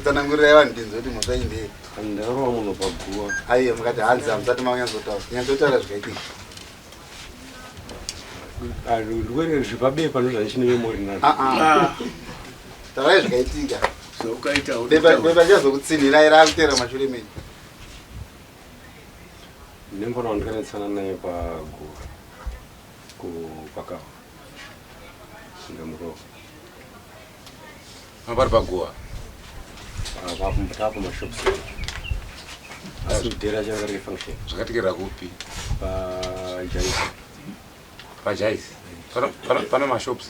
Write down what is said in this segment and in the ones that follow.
Tsanangurirai vanhu ndinzwe kuti mhosva iyi ndei. Ndakarova munhu paguva. Aiyo mukati hanzi hamusati manyatsotaura. Nyatsotaura zvakaitika. Ndikuerera zvepabepa ndozvandichine memory nazvo. Ah, ah. Taurai zvakaitika. Zvaukaita Bepa bepa richazokutsinhirai raakutera mashure menyu. Nemfana wandikanetsana naye paguva kupakawa. Ndamurova. Pari paguva. Tapo mashops. Asi mudhera changa riri function. Zvakatikira kupi? Pajaisi. Pajaisi. Pana mashops.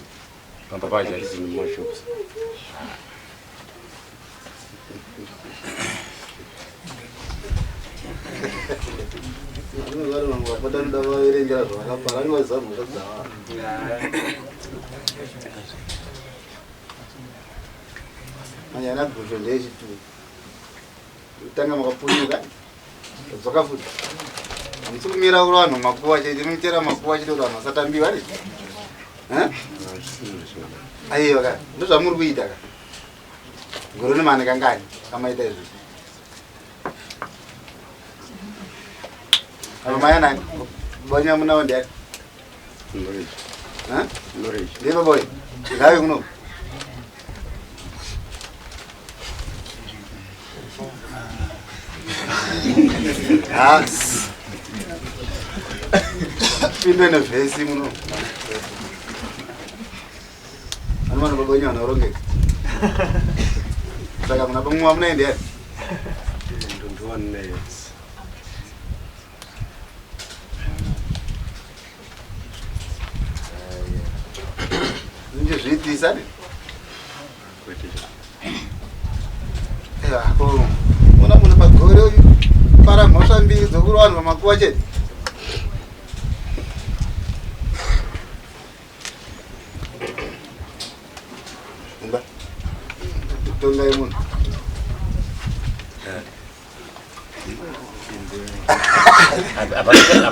Pamba pajaisi. Mashops. Vanoda vaverengera zvavakapara anoziva mhosva dzavo. Manyana gusho ndeyechituru. Kutanga makapunyuka dzoka futi. Hamusi kumira kuri vanhu makuva chete, munotera makuva chete kuti vanhu vasatambiwa ri. Aiwa ka, ndozvamuri kuita ka. Gore nemane kangani kamaita izvozvo. Apa mai anani? Banya munawo ndiani? Knowledge. Ha? Knowledge. Ndiye baba uyu. Ngave kuno. Ha. Pindwe nevhesi muno. Anomana baba wenyu vanorongeka. Saka muna bamwe wamunaende yani? Ndondiwane. Ndizviitisa ne? Kwete. Ko ona munhu pagore uyu para mhosva mbiri dzokurwa vanhu pamakuva chete. Imba. Tongai munhu.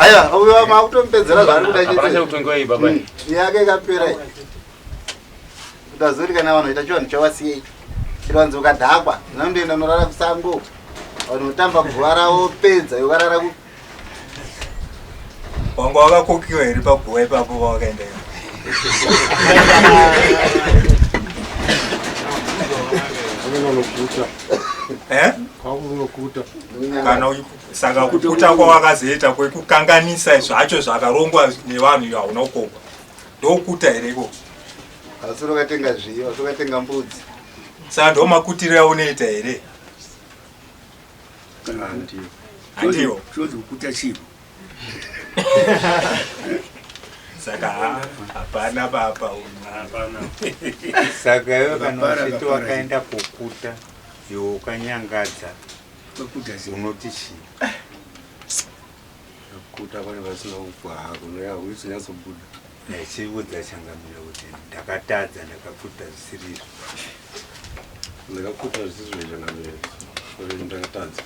Aiwa, uyo makutomupedzera zvaari kuda Hapana chete. chekutongewa iyi baba. Yake ikapera iyi. Kutazoti kana vanhu vaita chivanhu chavasiyei. Chivanzi ukadhakwa, unondoenda unorara kusango. Vanhu votamba guva ravo pedza yokarara ku Wanga wakakokiwa here paguva ipapo pawakaenda ipapo? Unonokuta. Eh? Kwakunokuta. Kana saka kukuta kwawakazoita kwekukanganisa zvacho zvakarongwa nevanhu iyo hauna kukokwa. Ndokuta here ikoko? Asi ukatenga zviyo, asi ukatenga mbudzi. Saka ndomakutiro aunoita here? Handiyo. Handiyo. Chonzi kukuta chipo. Saka hapana baba uyu. Hapana. Saka iwe kana Vakapara, uchiti vakapara. wakaenda kukuta iwe ukanyangadza Kukuta chipo. unoti chii? Kukuta pane vasina kugwa kunoya kuchinyatsobuda. Ndachiudza changamire kuti ndakatadza ndakakuta zvisiri izvo. Ndakakuta zvisizvo changamire. Kuti ndakatadza.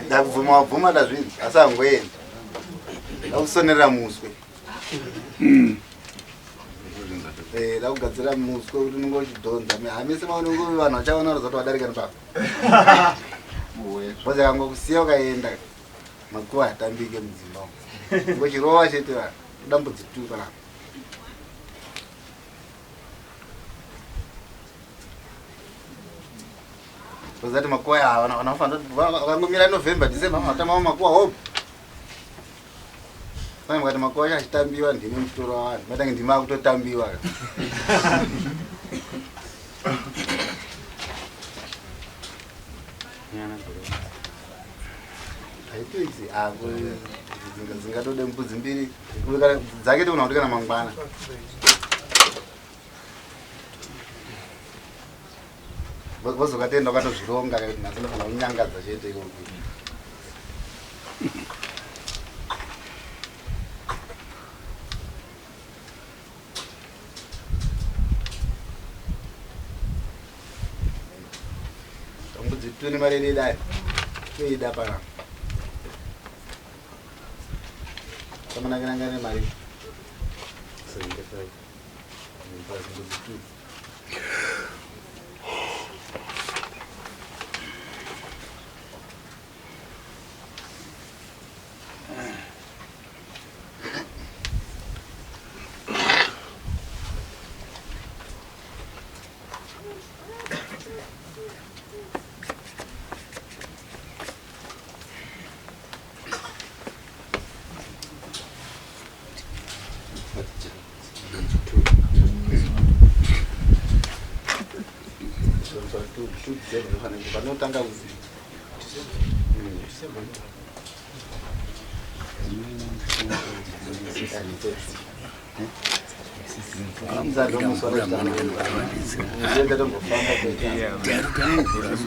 Ndakubvuma wabvuma ndazvinzi asi hangoendi. Ndakusonerera muswe. Eh, ndakugadzira muswe kuti unenge uchidhonza. Hamisi maunenge vanhu vachaona kuti wadarika nepapo. Boza kangokusiya ukaenda makuva hatambike mudzimba umu. Ngochirova chete vanhu. Kuda mbudzi tu panapa. Tozati makuva aya vana vanofanira vakangomira November, December vanotamba makuva hope. Pane mukati makuva acho achitambiwa ndimi muchitora vanhu. Matange ndimi akutotambiwa. Haitoiti ako dzingatode mbudzi mbiri dzake toona kuti kana mangwana. Vozokatenda ukatozvironga kuti nhasi ndofanira kunyangadza chete ikoko. Mbudzi tune mari yedu idai. Toida panapa. Samanangananga nemari. 75. Mbudzi 2. Panotanga kuzi.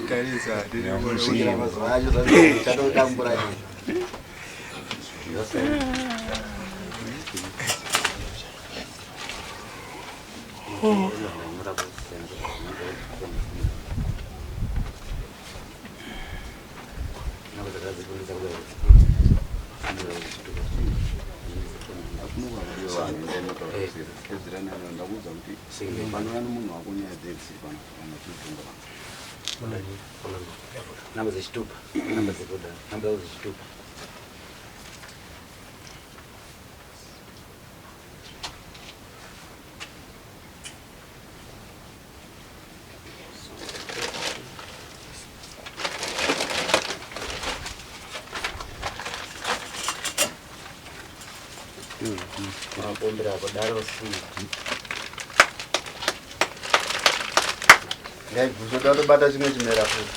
Tarisa, Mazuva acho chatotambura. Ndakuudza kuti panouya nemunhu wako nyaya dzedziri pano vanotitunga. Namba dzechitupa, namba dzekuda, namba dzechitupa. Mapombera kudaro si. Ngaiguso tatobata chimwe chimera futi.